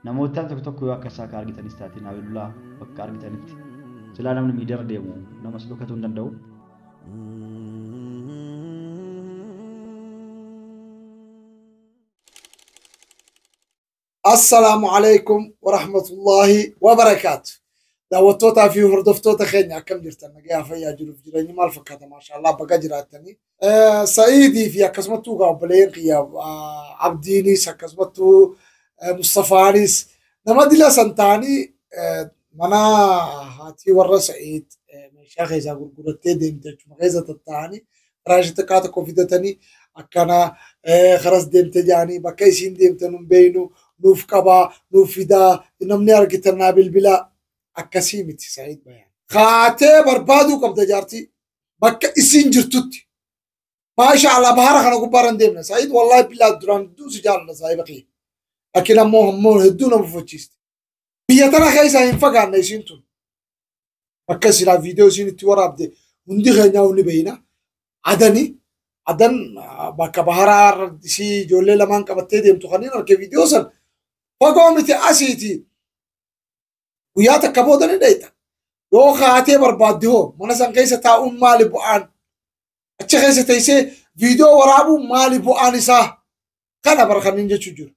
Namootaan tokko tokko yoo akka isaa akka argitanis taate Naabilulaa bakka argitanitti silaa namni miidiyaarra deemu namas dhokatuu hin danda'u. Assalaamu alaikum warahmatullaahi wabarakaatu. Daawwattootaa fi hordoftoota keenya, akkam jirtan? Nagayaa, fayyaa, jiruuf jireenyi maal fakkaata? Maashaallah, baga jiraattanii. Sa'iidii fi akkasumattuu gaa obboleeyyan kiyya Abdiinis akkasumattuu Mustafaanis nama dila san ta'anii mana haatii warra Sa'iid meeshaa keessaa gurgurattee deemte achuma keessa tatta'anii firaasha xiqqaa tokko fidatanii akkana karas deemte jedhanii, bakka isiin deemte nun beeynu, nuuf qabaa, nuuf fidaa, namni argitan naa bilbilaa. Akkasii miti, Sa'iid Bayaan. Kaatee barbaaduu qabda jaartii bakka isiin jirtutti. Maasha Allah, bahara kana gubbaarra hin deemne. Sa'iid, wallahi billaa duraan hedduu si jaalladha, saahiba kiyya. Laakiin ammoo hedduu nama mufachiiste. Biyya tana keessaa hin fagaanne isiin tun. Bakka silaa viidiyoo isiin itti waraabde hundi keenyaa ni beeyna. Adani adan bakka baharaa isii ijoollee lamaan qabattee deemtu kanneen arge viidiyoo san fagoo miti asiiti. Guyyaa takka booda ni dheeyta. Yoo kaatee barbaadde hoo, mana san keessa taa'uun maali bu'aan? Achi keessa teessee viidiyoo waraabuun maali bu'aan isaa? Kana bara kanneen jechuu jiru.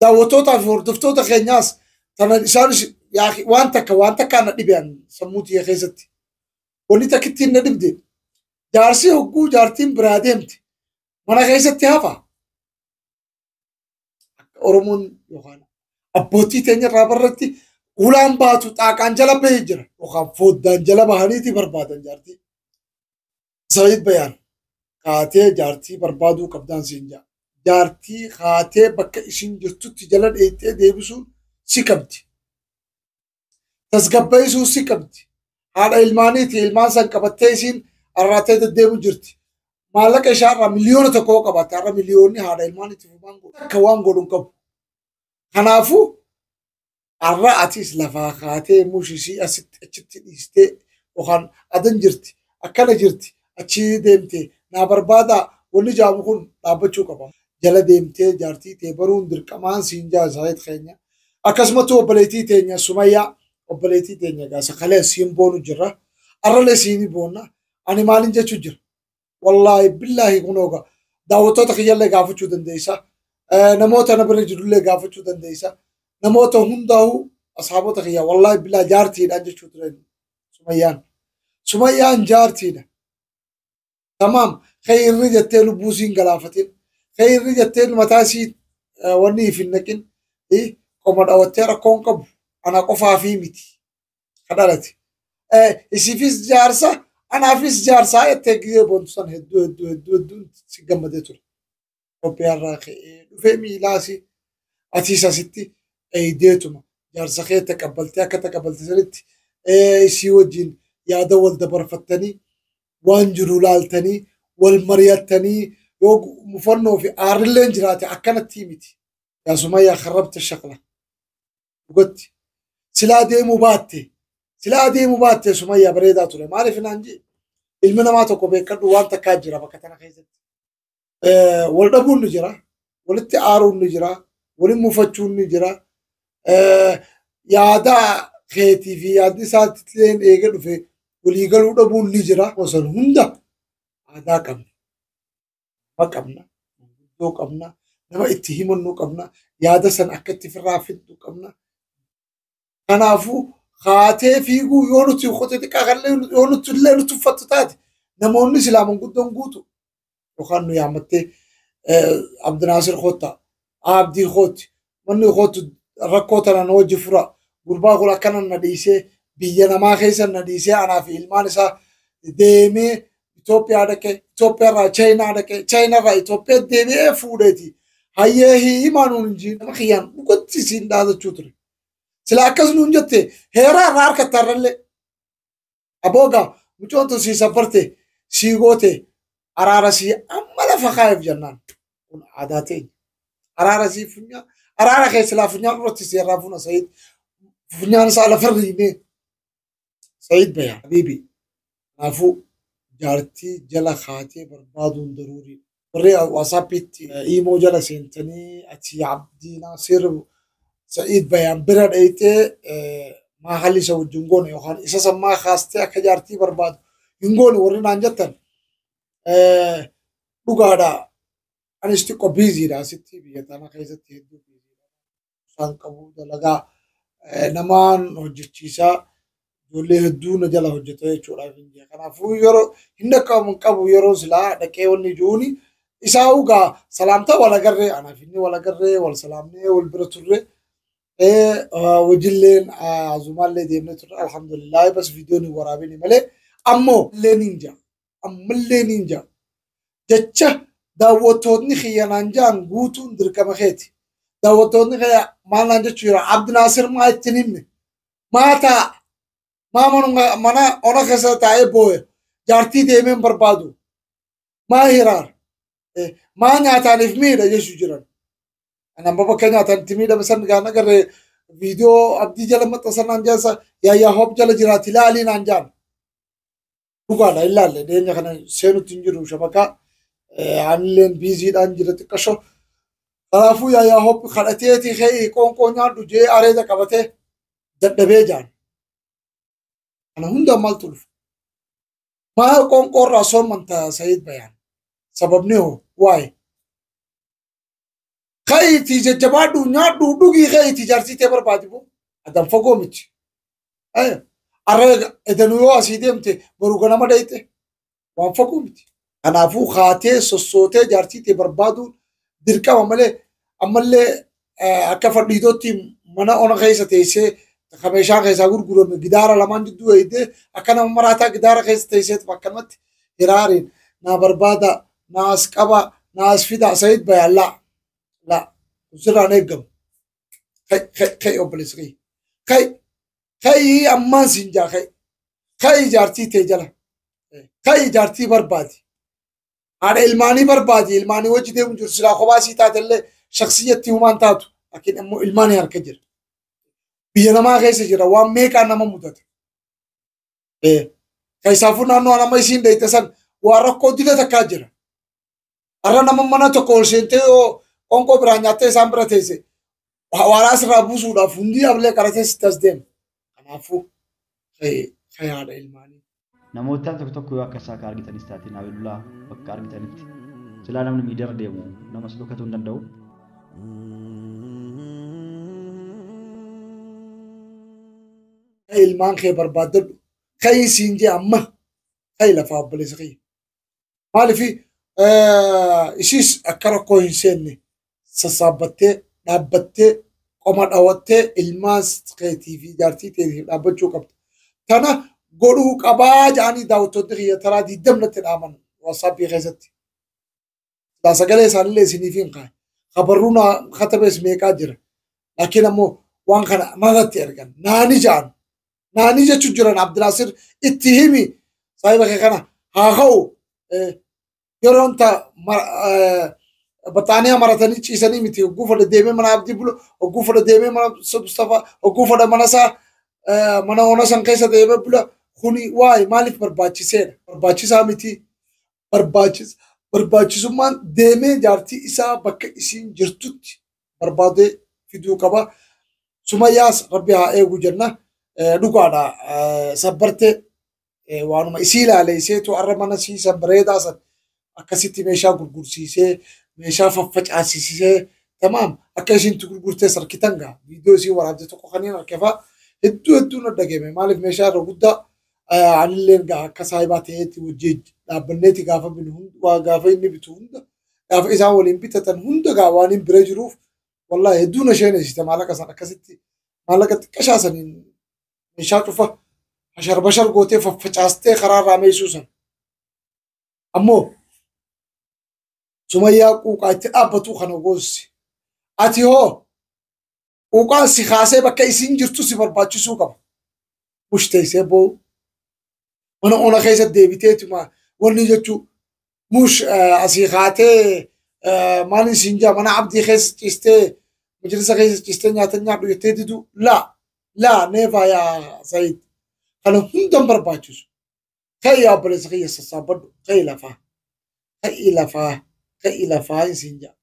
Daawwattootaa fi hordoftoota keenyaas tana isaanis waan takka waan takkaan na dhibe sammuu tiyya keessatti. Wanni takkittiin na dhibde, jaarsi hogguu jaartiin biraa deemte mana keessatti hafa. Akka Oromoon yookaan abbootii teenya irraa barratti ulaan baatu xaaqaan jala bahee jira yookaan foddaan jala bahaniiti barbaadan jaartii. Sa'iid Bayaan, kaatee jaartii barbaaduu qabdaan siin jaa. Jaartii kaatee bakka ishiin jirtutti jala dheeyxee deebisuun si qabdi. Tasgabbeessuu si qabdi. Haadha ilmaaniiti, ilmaan san qabattee isiin arraatee deddeemu jirti. Maallaqa ishaa irraa 1 miliyoona qabaatte, har'a miliyoonni haadha ilmaaniitiif waan godhu akka waan godhu hin qabu. Kanaafuu har'a atis lafaa kaatee mushisii asitti achitti dhiistee yookaan adan jirti, akkana jirti, achi deemte naa barbaadaa wanni jaamu kun dhaabbachuu qaba. Jala deemtee jaartii tee baruun dirqamaan siin jaa, Saayid keenya. Akkasumattuu obboleettii teenya Sumayyaa, obboleettii teenya gaasa kalee siin boonu jirra. Arralee siinii boonna. Ani maalin jechuu jira? Wallaahi billaahi kunooga daawwattoota kiyyallee gaafachuu dandeessa. Namoota na bira jirullee gaafachuu dandeessa. Namoota hundaa'uu ashaabota kiyya, wallaahi billaahi jaartiidhaan jechuu ture Sumayyaan. Sumayyaan jaartiidha. Tamaam, khayirri jettee lubbuu siin galaafatin. Khayirri jettee mataa isii wanni if hin naqin. Qoma dhawattee rakkoon qabu. Ana qofaafii miti. Ka dhalate. Isiifis jaarsa, anaafis jaarsaa jettee gizee boontu san hedduu hedduu hedduu hedduu si gammadee ture. Itoophiyaarraa ka'ee dhufee miilaasi atiis asitti eeydeetuma jaarsa kee taqabbaltee, akka taqabbalte sanitti isii wajjin yaada wal dabarfattanii, waan jiru laaltanii, wal mari'attanii, yoo mufannoo fi aarrilleen jiraate akkanatti miti. Yaa Sumayyaa, kharrabta shaqla. Dhugatti. Silaa deemuu baatte Sumayyaa, bareedaa ture. Maaliif naan jee? Ilmi namaa tokko beekadhu, waan takkaa jira bakka tana keessatti. Wal dhabuun ni jira. Walitti aaruun ni jira. Waliin mufachuun ni jira. Yaada keetii fi yaadni isaatti eega dhufe walii galuu dhabuun ni jira. Osoo hunda aadaa qabna. Nama qabna. Manguddoo qabna. Nama itti himannu qabna. Yaada san akka itti firraa fidnu qabna. Kanaafuu kaatee fiiguu yoo nuti qote xiqqaa kallee yoo nuti illee nuti uffattu taate, namoonni silaa manguddoon guutu yookaan nu yaammattee, Abdinaasir kotta, Abdii kootti, manni kootu rakkoo tana na wajji fura, gurbaa kun akkana na dhiisee, biyya namaa keessa na dhiisee, anaa fi ilmaan isaa deemee Itoophiyaa dhaqee, Itoophiyaa irraa Chaayinaa dhaqee, Chaayinaa irraa Itoophiyaa deebi'ee fuudheeti. Hayyee hiimaa nuun hin jiin, nama kiyyaan dhugatti siin dhaadachuu ture. Sila akkas nuun jette heeraa irraa harkattaarrallee. Aboogaa mucoon tun sii saffarte, sii goote, araara sii amma lafa kaa'eef jennaan. Kun aadaa teenya. Araara sii funyaan araara kee silaa funyaan duratti si irraa funa Sayid. Funyaan isaa lafarra himee. Sayid Bayaan. Habiibi. Kanaafuu jaartii jala kaatee barbaaduun daruurii. Warri WhatsAppiitti iimoo jala seentanii ati Abdii Naasir Sa'iid Bayaan bira dhayxee maa haalli isa wajjin goone yookaan isa sammaa kaastee akka jaartii barbaadu hin goone warri naan jettan dhugaadha. Anis xiqqoo biiziidha asitti biyya tana keessatti hedduu biiziidha. Isaan qabu dalagaa namaan hojjechiisaa ijoollee hedduu na jala hojjeta jechuudhaaf hin jee. Kanaafuu yeroo hin dhaqqabamu hin qabu yeroo silaa dhaqee wanni ijuuni isaa ugaa salaamtaa wal agarree anaaf inni wal agarree wal salaamnee wal bira turre wajjilleen azumaallee deemnee turre alhamdulillah bas viidiyoon hin waraabini malee ammoo illee niin jaa ammallee niin jaa jecha daawwattoonni kiyya naan jaan guutuun dirqama keeti. Daawwattoonni kiyya maal naan jechuu jira Abdi Naasir maa ittiin himne maa taa maa mana ona keessa taa'ee booya jaartii deemee hin barbaadu maa hiraar maa nyaataaniif miidha jechuu jiran. Nama bakka nyaataan itti miidhame san gaan agarree viidiyoo abdii jala maxxansan naan jaan yaayyaa hoob jala jiraati ilaalii naan jaan. Dhugaadha ilaalle dhiyeenya kana seenutti hin jiru shabakaa anilleen biiziidhaan jira xiqqasho. Kanaafuu yaayyaa hoob kadhateeti ka'ii qoonqoo nyaadhu jee areeda qabatee dadhabee jaan. Kana hunda maaltu dhufa? Maa qoonqoo irraa soomanta Sa'iid Bayaan? Sababni hoo waa'ee? Ka'iitii jajjabaadhu nyaadhu dhugii ka'iitii jaartii tee barbaadi boo adan fagoo miti. Arra edanuu yoo asii deemte boru ganama dhayxe waan fagoo miti. Kanaafuu kaatee sossootee jaartii tee barbaaduun dirqama malee ammallee akka fadhiidootti mana ona keessa teessee ka meeshaa keessaa gurgurame gidaara lamaan jidduu eegdee akka nama maraataa gidaara keessa teessee akkanumatti hiraariin naa barbaada naa as qaba naa as fida Sa'iid Bayaan laa. La sirraan eeggamu. Kai kai obboleessa kiyya. Kai kai ammaan siin jaa kai. Kai jaartii tee jala. Kai jaartii barbaadi. Haadha ilmaanii barbaadi. Ilmaanii wajji deemu jiru silaa kophaa sii taatellee shaksiyyatti humaan taatu. Laakiin immoo ilmaanii harka jira. Biyya namaa keessa jira waan meeqaa nama mudata. Keessaafuu naannoo nama isiin deeyte san waan rakkoo dila takkaa jira. Har'a nama mana tokko ol seentee yoo qoonqoo biraan nyaattee isaan bira teesse waaraa asirraa buusuudhaaf hundi ablee qaratee sitti as deema. Kanaafuu haadha ilmaanii. Namoota tokko tokko yoo akka isaa akka argitanis taate Naabilulaa bakka argitanitti silaa namni miidiyaarra deemu nama si dhokatuu hin danda'u. Ilmaan kee barbaaddadhu. Ka'ii siin jee amma ka'i lafaa obboleessa kiyya. Maaliif isiis akka rakkoo hin seenne sassaabbattee dhaabbattee qoma dhawattee ilmaan keetii fi jaartii keetiif dhaabbachuu qabda. Tana godhuu qabaa jedhanii daawwattoonni kiyya taraa diidamnatti dhaaman waatsaappii keessatti. Silaa sagalee isaanillee isiniif hin kaaye. Kabarruu naa katabees meeqaa jira. Laakiin ammoo waan kana narratti ergan naani ja'an. Naani jechuun jiran Abdinaasir itti himi saahiba kee kana haa ka'u yeroon ta baxaaniyaa maratanii ciisanii miti hogguu fedha deemee mana Abdii bulu hogguu fedha deemee mana Mustafaa hogguu fedha mana isaa mana ona san keessa deemee bula kuni waa'ee maaliif barbaachiseedha barbaachisaa miti barbaachisummaan deemee jaartii isaa bakka isiin jirtutti barbaadee fiduu qaba. Sumayyaas rabbi haa eegu jenna. Dhugaadha sabbartee waanuma isii ilaale iseetu har'a mana siisan bareedaa san akkasitti meeshaa gurgursiisee meeshaa faffacaasisee tamaam akka isiin gurgurtee sarkitan gaa viidiyoo isii waraabde tokko kanneen harkefaa hedduu hedduu na dhageme maaliif meeshaa irra guddaa anilleen gaa akka saayibaa ta'eetti wajjin dhaabbanneeti gaafa binu hunda gaafa inni bitu hunda gaafa isaan waliin bitatan hunda gaa waan hin bira jiruuf wallahi hedduu na sheeneessite maallaqa san akkasitti maallaqa xiqqashaa saniin meeshaa cufa hashar bashar gootee faffacaastee karaa irraa meessuu san. Ammoo Sumayyaa quuqaa itti dhaabbatu kana goossi. Ati hoo quuqaan si kaasee bakka isiin jirtu si barbaachisuu qaba. Mushteessee boo'u. Mana ona keessa deebiteetuma wanni jechuu mush asii kaatee maal isiin jaa mana abdii keessa ciistee majlisa keessa ciistee nyaata nyaadhu jettee didu laa laa neefaa yaa Sa'iid. Kana hundan barbaachisu. Ka'i yaa obboleessa kiyya sassaabadhu ka'i lafaa ka'i lafaa ka'i lafaa isiin jaa.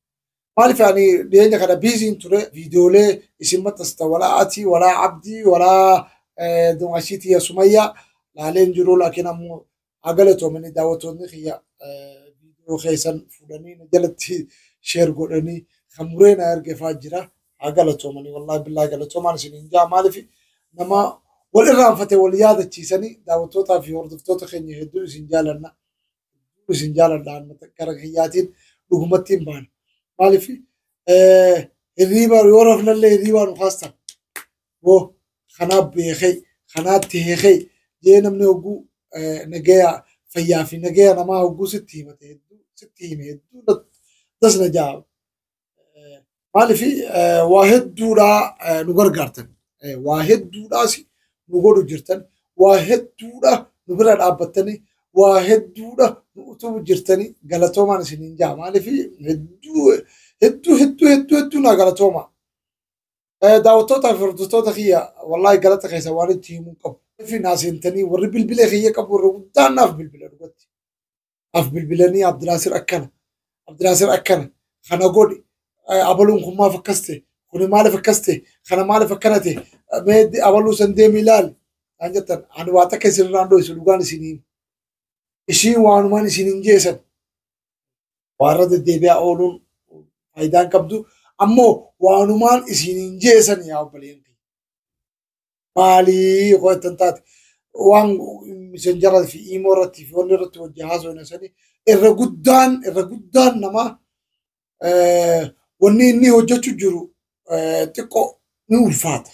Maaliif ani dhiyeenya kana biiziin ture viidiyoolee isin maxxansita walaa ati walaa abdii walaa dumashiitii sumayyaa laaleen jiru laakiin ammoo haa galatoomanii daawwattoonni kiyya viidiyoo keessan fuudhanii na jalatti sheer godhanii kan muree na erge fa'aa jira. Haa galatoomanii wallaahi billaahi galatoomaan isiniin jaa maaliif nama wal irraanfate wal yaadachiisanii daawwattootaa fi hordoftoota keenya hedduu isin jaalanna. Hedduu isin jaaladha gara kiyyaatiin dhugumatti hin baane. Maaliif hirriiba yoo rafnallee hirriibaa nu kaastan. Boo kanaaf beekee kanaatti heekee jee namni hogguu nagaya fayyaa fi nagaya namaa hogguu sitti himate hedduu sitti hime hedduu dasna jaa. Maaliif waa hedduudhaa nu gargaartan. Waa hedduudhaas nu godhu jirtan. Waa hedduudha nu bira dhaabbattanii waa hedduudha nu utubu jirtanii galatoomaan isiniin jaa. Maaliif hedduu hedduu hedduu hedduu hedduu naa galatooma. Daawwattootaa fi hordoftoota kiyya wallaahi galata keessa waan itti himuu qabu. Fi naa seentanii warri bilbila kiyya qabu warri guddaan naaf bilbila dhugatti. Naaf bilbilanii Abdinaasir akkana Abdinaasir akkana kana godhi abaluun kun maaf akkas ta'e kuni maaliif akkas ta'e kana maaliif akkana ta'e mee abaluu san deemi ilaali naan jettan ani waa takka isinirraan dho'isu dhugaan isinii hima. Ishiin waanumaan isiniin jeesan waa irra deddeebi'aa ooluun faayidaan qabdu ammoo waanumaan isiniin jeesan yaa obboleeyyan kiyya. Maalii qo'attan taate waan misenjara fi iimoo irratti fi wanni irratti wajji haasofne sanii irra guddaan nama wanni inni hojjechuu jiru xiqqoo ni ulfaata.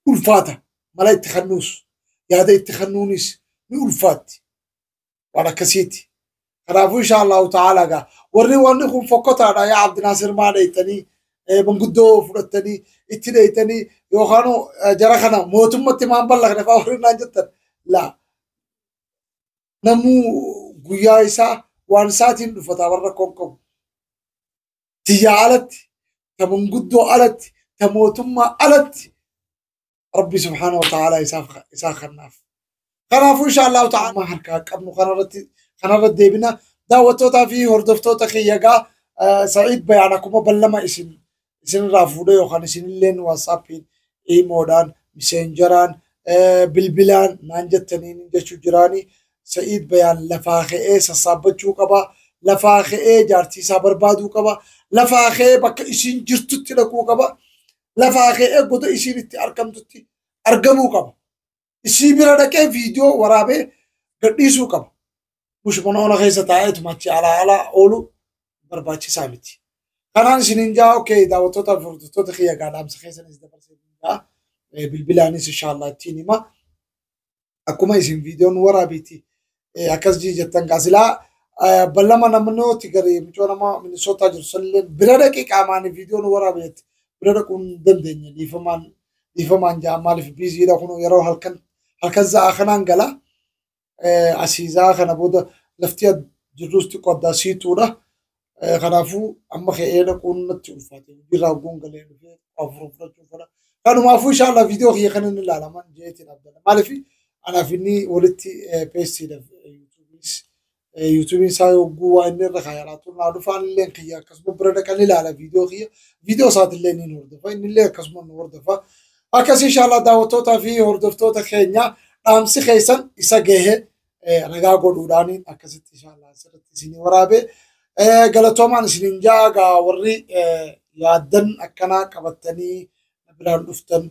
Ulfaata mala itti kennuus yaada itti kennuunis ni ulfaatti. Waan akkasiiti. Kanaafuu insha Allahu ta'ala gaa warri wanni kun fokkotaadha yaa Abdinaasir maa dheeytanii manguddoo fudhattanii itti dheeytanii yookaan jara kana mootummatti maan ballaqne fa'aa warri naan jettan laa namuu guyyaa isaa waan isaatiin dhufata warra rakkoon qabu. Tiyyaa alatti ta manguddoo alatti ta mootummaa alatti Rabbi subhaanahu wa ta'ala isaa kennaaf. Kanaafuu insha Allahu ta'ala harkaa qabnu kanarratti deebina daawwattootaa fi hordoftoota kiyya gaa Sa'iid Bayaan akkuma ballama isin isinirraa fuudhee yookaan isinilleen waatsaappiin iimoodhaan miseenjaraan bilbilaan naan jettaniin jechuu jiraanii Sa'iid Bayaan lafaa ka'ee sassaabbachuu qaba. Lafaa ka'ee jaartii isaa barbaaduu qaba. Lafaa ka'ee bakka isiin jirtutti dhaquu qaba. Lafaa ka'ee goda isiin itti argamtutti argamuu qaba. Isii bira dhaqee viidiyoo waraabee gadhiisuu qaba. Mushmana ona keessa taa'eetuma achi alaa alaa oolu barbaachisaa miti. Kanaan isiniin jaa okee daawwattoota fi hordoftoota kiyya gaa dhaamsa keessanis dabarsee jaa bilbilaanis inshaallah ittiin hima. Akkuma isin viidiyoon waraabiiti akkas jii jettan gaa silaa ballama namooti gari mucoo nama Minisootaa jiru sanillee bira dhaqee qaamaan viidiyoon waraabe jetti bira dhaquu hin dandeenye dhiifamaan dhiifamaan jaa maaliif biiziidha kun yeroo halkan halkan za'a kanaan gala asii za'a kana booda lafti jirrus xiqqoo addaa siituudha. Kanaafuu amma ka'ee dhaquun natti ulfaate hojiirraa guun galee dhufee afur fudhachuu fedha. Kanumaafuu inshaallah viidiyoo kiyya kana inni ilaalaman jeetiin abdala. Maaliif anaaf inni walitti peestiidha yuutuubiis yuutuubiin isaa yogguu waa inni irra kaayaraa turnaa dhufaan illee kiyya akkasuma bira dhaqan ilaala viidiyoo kiyya viidiyoo isaatillee ni hordofa inni illee akkasuma nu hordofa. Akkas inshaallah daawwattootaa fi hordoftoota keenya dhaamsi keessan isa gahe ragaa godhuudhaan akkasitti inshaallah asirratti isinii waraabee galatoomaan isiniin jaa gaa warri yaaddan akkanaa qabattanii biraan dhuftan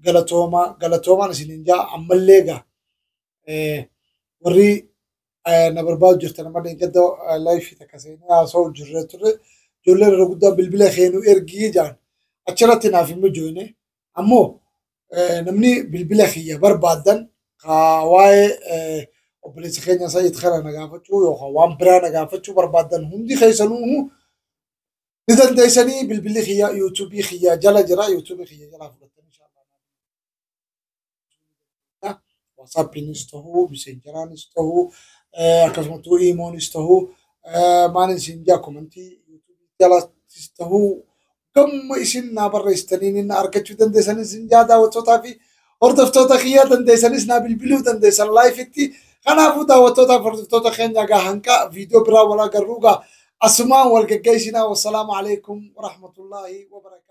galatooma galatoomaan isiniin jaa ammallee gaa warri na barbaadu jirtan amma dheengadda laayifii takka seenee haasa'u jirre turre ijoolleen irra guddaa bilbila keenuu ergii jaan achirratti naaf hin mijoone ammoo namni bilbila kiyya barbaaddan ka waa'ee obboleessa keenya Sa'iid kana na gaafachuu yookaan waan biraa na gaafachuu barbaaddan hundi keessanuu ni dandeessanii bilbilli kiyya yuutuubii kiyya jala jira yuutuubii kiyya jalaa fudhattanii inshallah waatsaappiinis ta'uu miseenjaraanis ta'uu akkasumattuu iimoonis ta'uu maalin isin jaa komentii yuutuubii jalattis ta'uu gamma isin naa barreessitanii na argachuu dandeessanis isin jaa daawwattootaa fi hordoftoota kiyya dandeessanis naa bilbiluu dandeessan laayifitti. Kanaafuu daawwattootaa fi hordoftoota keenya gaa hanqa viidiyoo biraa wal agarruu gaa Asumaan wal geggeessinaa. Wassalaamu alaikum warahmatullaahi wabarakaatu.